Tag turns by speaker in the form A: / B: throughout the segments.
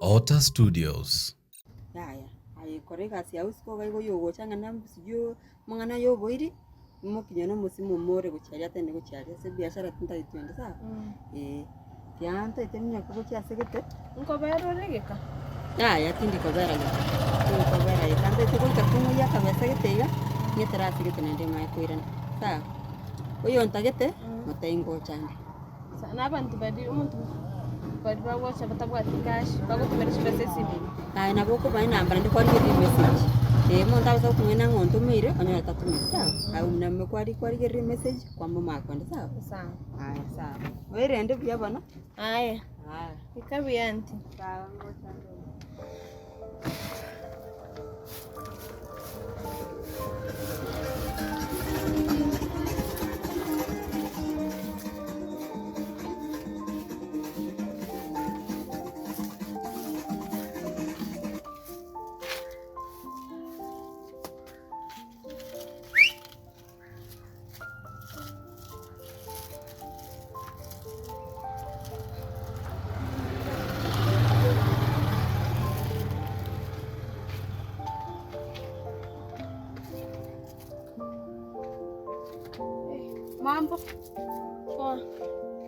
A: Otter Studios.
B: Yaya, aye kora egasi yao isiko iga igo oyogocha ng'a na sijui amang'ana ya oboiri, imokinye na omosimo omore gochia aria atende gochia aria ase ebiashara tintageti ende sawa, eh. Tiga ntaete minyoke gochia ase gete.
C: Nkobera ore geka?
B: Yaya tindi kobera geka, tindi kobera geka ntaete goika tong'oyie akabesa gete iga, ng'etere ase gete naende manye koirana, sawa. Oyo ntagete, motebie ngocha nde.
C: Sa na abanto baria omonto baria bagocha batabwati cash, bagotomera chibesa esimi.
B: Aye nabo okobaa enamba naende kwarigereria emessage, eh omonto agosa gokong'aina ng'a ontomeire, onyore tatometi sawa, aye buna kwari kwarigereria emessage, kwamomanya kende sawa.
C: Sawa.
B: Aya sawa, oerende buya bono.
C: Aya,
B: Aya.
C: ika buya aunty.
B: Sawa ngocha nde.
D: Mambo.
C: Poa.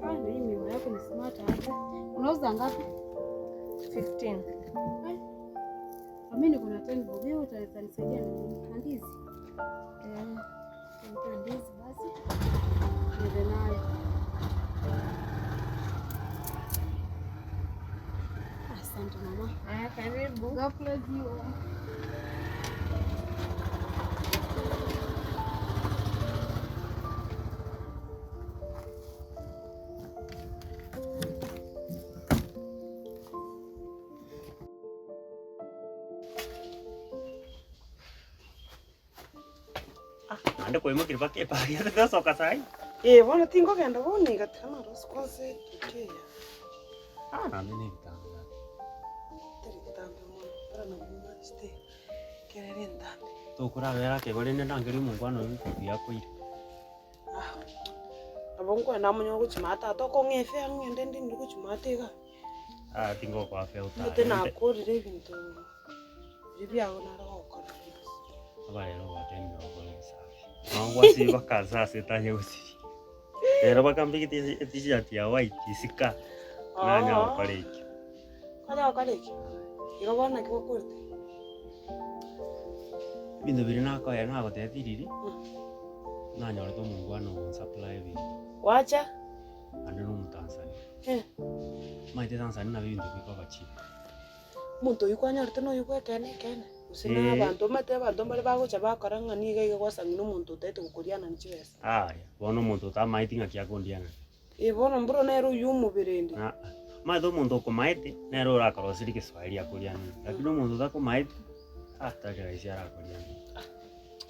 D: Ah, na hii miwa yako ni smart hapa. Unauza ngapi?
C: 15.
D: Ai. Mimi niko na 10 bob. Wewe utaweza nisaidia na nini? Na ndizi?
C: Eh.
D: Nipe ndizi basi. Niende nayo. Asante mama.
C: Aya, karibu.
D: God bless you.
E: Naende koimokirie mpaka epari ase tosoka saii.
F: Ee bono tingogenda bono iga tiga narosie kwanza etuki eye.
E: Ah, naende na ebitambe gaki.
F: Teri bitambe mono, bara nabo ng'achete ekerere entambe.
E: Tokorabera ake igo rende ndangerie omongwana oyio buya akoire.
F: Ah, nabo nkoenda amo onye ogochia tata okong'a efare ng'ende ndinde gochia maate igaa.
E: Ah, tingokoa fare
F: Omanyete
E: otarente.
F: nakorire ebinto biria biago nare gokora bionsi.
E: Abarero gwatemire gokora obosafi. Nabo gwasibia bakaansa ase etanya gosiria. Rero bakambegete ase etishati ya white isika, nanya
F: Oo.
E: gokora ekio.
F: Kwanya gokora ekio? Igo bono naki gwakorete?
E: Ebinto biria nakoera nagotebia tiriri, nanyorete omongwana ogonsupply ebinto.
F: Gwacha?
E: Naende na omotanzania.
F: Eh.
E: Omanyete Tanzania nabo ebinto bikoba cheap.
F: Omonto oyio kwanyorete noyo bwa ekeene ekeene, gose na
E: Eh.
F: abanto omanyete abanto mbare bagocha bakora ng'a niga iga gwasang'ina omonto otaete gokorianani chibesa.
E: Yaya, bono omonto otamaeti ng'aki akondianani.
F: Eh bono mboro nere oyio omobere ende.
E: Aa, omanyete omonto okomaete, nere orakoroserie egeswahili akorianani, lakini omonto otakomaeti, ah tari rahisi arakorianani.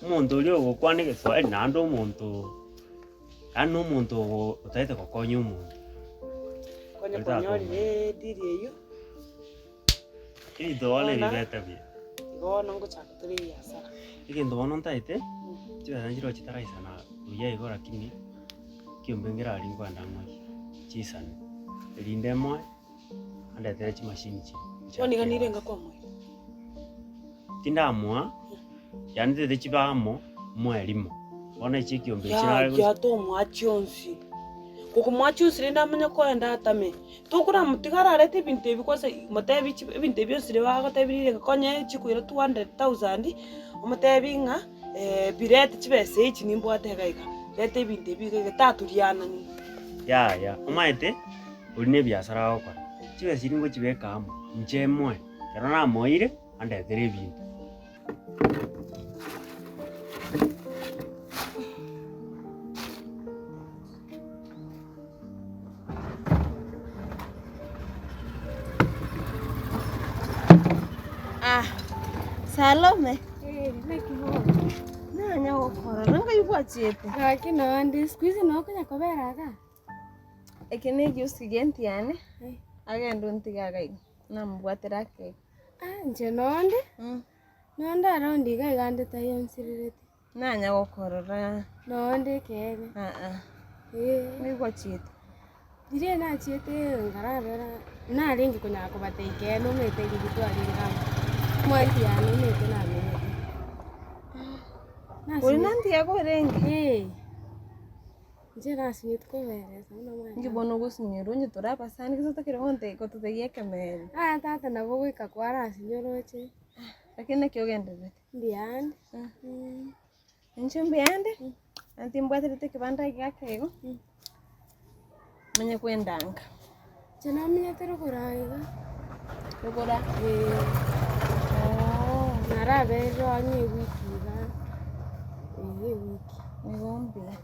E: Omonto oria ogokwana egeswahili naende omonto. Yaani nomonto otaete gokonya omonto.
F: Konya
E: Oria
F: kwanyorire
E: takomanya.
F: ediri eyio,
E: Ebinto bono ebi
F: Bono.
E: bete buya.
F: igo bono ngochaka tore ebiasara.
E: Egento bono ntaete, chibesa nchiroo chitaraisana buya igo lakini, ekiombe nkeraria nkoenda ng'orie, chisane, erinde emoe, andetere chimashini chiria.
F: Bono iga
E: nchake
F: nire
E: egasi.
F: enga kwamoire.
E: Tindamoa, yaani ntete chibe amo, moe rimo. Bono echi ekiombe echi nare
F: Yaya
E: gochi
F: tomoa chionsi, gokomoa chionsi rende amanye koenda atame, tokoramotiga ararete ebinto ebi kwanza motebi chi ebinto ebi bionsi riria bagotebi rire konye chikoira 200,000, omotebi ng'a birete chibesa echi nimbwate iga iga, reta ebinto ebi iga iga taturianani.
E: Yaya, omanyete, oria na ebiasara agokora, chibesa chiria ngochibeka amo, inche moe, ekero namoeire, andetere ebinto.
C: Ah, Salome,
D: Eh, naki bono?
C: nanya gokorora ngai gwachiete.
D: Gaki nonde, siku hizi nokonya kobera igaa?
C: Eke ne egiusi gie entiane, agende ontige iga iga, namobwatera ake iga.
D: Ah, inche nonde, nonde around iga iga ande taiyo nsirerete.
C: Nanya gokorora.
D: Nonde ekeene.
C: Aa,
D: Eh.
C: ngai gwachiete.
D: Riria nachiete nkarabera.
A: Narenge konyara kobatebia ekeene omanyete riria twarenge amo, omwanchi yane omanyete namenyete.
C: Ori nanti yago orenge?
A: Ee, inche nasinyete koberesa buna omwanchi
C: Inki bono ogosinyorwa onye tore abasani gose otakire gonte gototebia ekemeene.
A: Aya tata nabo goika kwarasinywa oroche.
C: Lakini naki ogendererete?
A: Mbuya ande.
C: Inche mbuya ande, naende timbwaterete ekebanda iga ake igo, manye kwendanga.
A: Inche namenyete rogoro aye iga.
C: Rogoro aa?
A: Eeh. Naraberire ang'e ewiki iga, eeh ewiki.
C: Igo mbuya.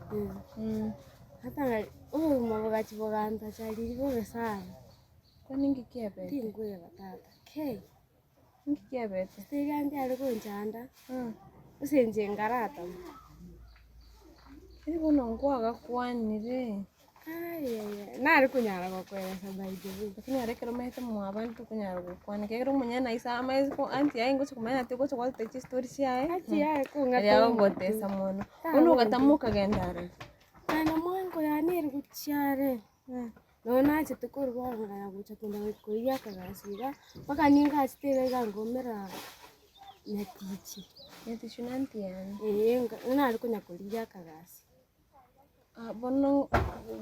A: Hata obogima bogachia bogantacha riria bobe sana.
C: Kwani inki kiabete?
A: Tinkweba tata, kei.
C: Inki kiabete?
A: Tiga ntiare gonchanda, ase inche nkaratama.
C: Eri bono nkwagakwanire.
A: Ayaya, nare konyara gokoeresa by the way.
C: Lakini ere ekero omanyete mwabande tokonyara gokwana ekiagera omonyene aise amaete ko aunty yaye ngocha komanya ati ogocha gwateba chistori chiaye,
A: Aunty yaye kong'ata
C: aria
A: omonto.
C: agogotesa mono. Bono ogatama okagenda aroro.
A: Naende mwango yane ere gochia are. Nonya nachete korwa bono nkanya gocha kende koiya akagasi iga, mpaka ningachete iga iga nkaumera nyatichi.
C: Nyatichi na aunty yane.
A: Eeh nka nare konya korigia akagasi.
C: Ah bono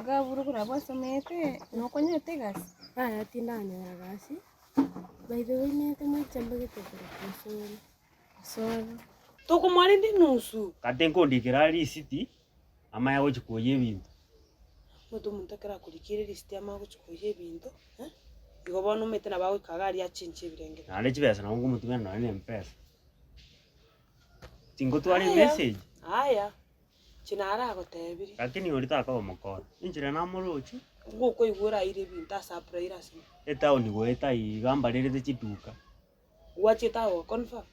C: iga abwo korwa gwasomete, nokonyete egasi?
A: Yaya tindanyora gasi, by the way nete moicha mbegete korokwa osoro.
C: Osoro.
F: Tokomwarenda enusu.
E: Kate nkondikera risiti, amanye gochia koyia ebinto.
F: Omanyete omonto ekero akorikire erisiti amanye gochia koyia ebinto, igo bono omanyete nabo agoika iga aria achenche ebirengererio.
E: Naende chibesa nabo nkomotumera nonye na mpesa. Tingotwara
F: Aya,
E: emessage.
F: aya, inche naragotebirie.
E: Lakini oria takoba omokora, enchera namoroche.
F: Ngokoigwa oraire ebinto ase apuraire ase.
E: Etown goeta iga mbarerete chiduka.
F: Gwachete agwo confirm.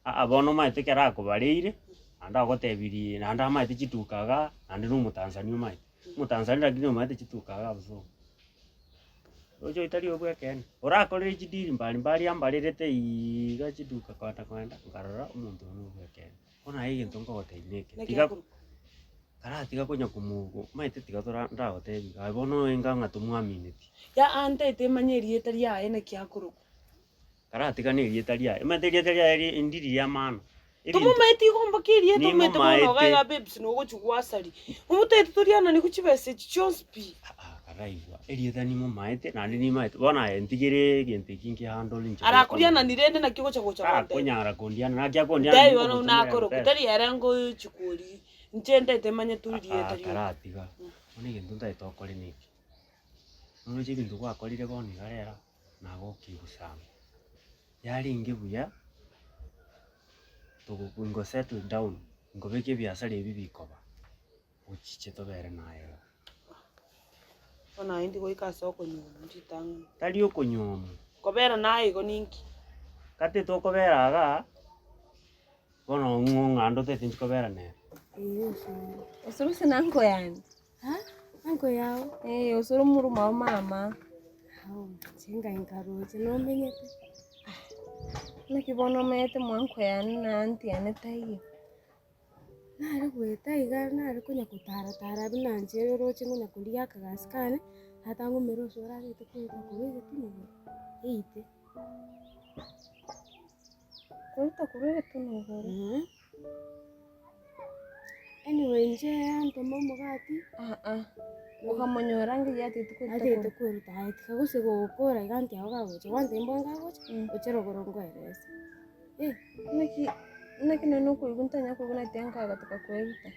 E: Aa bono omanyete ekero akobareire, naende agotebirie naende amaete chituka igaa, naende na omotanzania omanyete. Omotanzania lakini omanyete chituka igaa bosongo. Roche oyo tari obwa ekeene, orakorere chideal mbari mbari ambarerete iiga chiduka kogenda kogenda, nkarora omonto oyo nobwa ekeene. Bono aye egento nkogotebia neke,
F: Naki
E: tiga
F: akorokwa?
E: karatiga konya komogo omanyete tiga tora ndagotebie iga, aye bono enga ng'a tomwamineti.
F: Yaa ntaete manye erieta riaye naki akorokwa.
E: Karatigane erieta riaye, omanyete erieta riaye ri ndiri ria maana. Ebinto
F: Tomomaeti igo mpaka erieta omanyete bono iga
E: Nimomaete.
F: iga babes nogochia gwasari. Omotaeti torianani ko chibesa echi chionsi pi.
E: Aa karaigwa, erieta nimomaete naende nimaete, bono aye ntigere egento eki nkihandle inche bweka
F: Arakorianani rende naki ogocha gocha gontebia.
E: Takonyara kondiana, naki akondiana
F: Ntebi bono buna
E: nkomotumera
F: akorokwa,
E: mpesa.
F: tari ere ngochi korigia, inche ntaete manye tu rieta
E: Aa
F: rioka.
E: karatiga, bono egento ntaete okore neke, noroche ebinto gwakorire bono iga rero. Nagokigwa sana. Yarenge buya togo ingo settle down, nkobeka ebiasara ebi bikoba, ochiche tobere naye iga.
F: Bono aye ndigoika ase okonyuoma ritang'ani.
E: Tari okonyuoma.
F: Kobera naye igo ninki?
E: Gati tokobera igaa, bono ng'o ng'ande otagete inche kobera nere.
A: Ee osoro.
C: Osoro ase nanko yane.
A: Anko yao.
C: Ee, osoro omoruma o mama.
A: Ao, inche ngai nkaroche nomenyete.
C: Naki bono omanyete mwanko yane na aunty yane taiyo.
A: Nare goeta iga nare konya kotaratara buna inche oroche ngonya korigia akagasi kane, tata ng'umere osoro arete koruta korwa egetunu igoro, eite.
C: Koruta korwa egetunu igoro.
A: Anyway inche antoma omogati,
C: Aa, okamonyora ng'a eyio atagete koruta
A: atagete koruta aye tiga gose gokora iga ntiago kagocha, gwantebia mbwango agocha, oche rogoro nkoerese. Eh.
C: Naki, naki nonye okoigwa ntanya koigwa natiga nkagatoka koeruta.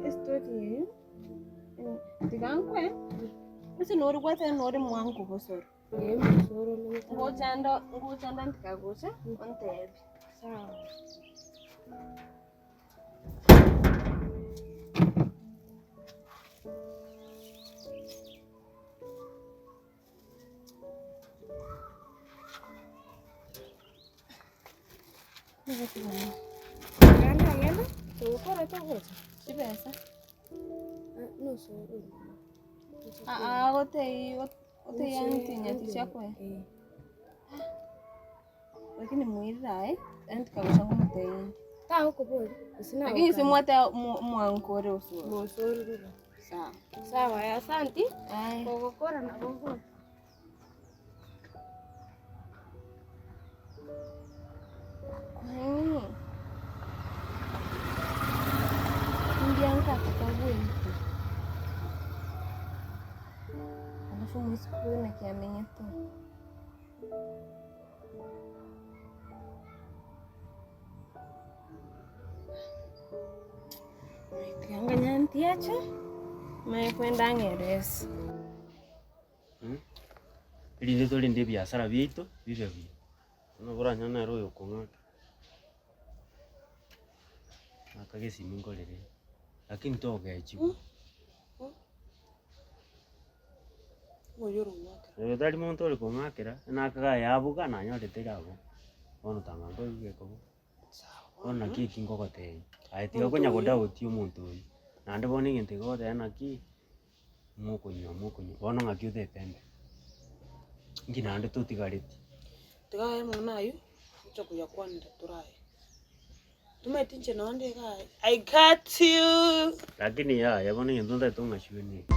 C: Estory eye, tiga nkwe, ase nori gwateba nore mwango bosoro.
A: Ee omosoro omanyete.
C: Ngochanda ngochanda ntikagocha ontebi.
A: Sawa. Genda genda, togokora togocha.
C: Chibesa.
A: Ah, nosoro.
C: Aa gotei gotei aunty nyatichi akwe.
A: Eh.
C: Lakini mwirire aye, aunty kagocha ngomotebia.
A: Tagokobori, gose
C: Lakini
A: nagokana.
C: simwate mwankore osoro.
A: Mosoro rirorio.
C: Sawa.
A: Sawa, asanti.
C: Aya.
A: Kogokora nabo ngocha.
C: Kwani Mbianka atakabwente alafu mwisuku oyo naki amenyete.
A: Tiga nganya ntiache, manye kwenda ang'erese.
E: Erinde torende ebiasara biaito bibe buya. Bono oranyore nere oyo okong'aka, ng'aka gesimi nkorere, lakini togechiwa. Oyo tari monto ore kong'akera, nakaga yabuga nanyorete ere abwo, bono tanga nkoigwe gekobo. Bono naki eki nkogotebia, aye tiga konya godoubt omonto oyio, naende bono egento eke ogoteba naki, mokonywa mokonywa, bono ng'aki otetembe, inki naende totigareti.
F: Tiga aye amang'ana aywo, inche koyakwanera toraye. Tomanyeti inche nonde iga aye, I got you.
E: Lakini yaya bono egento ntagete ong'achwe neke.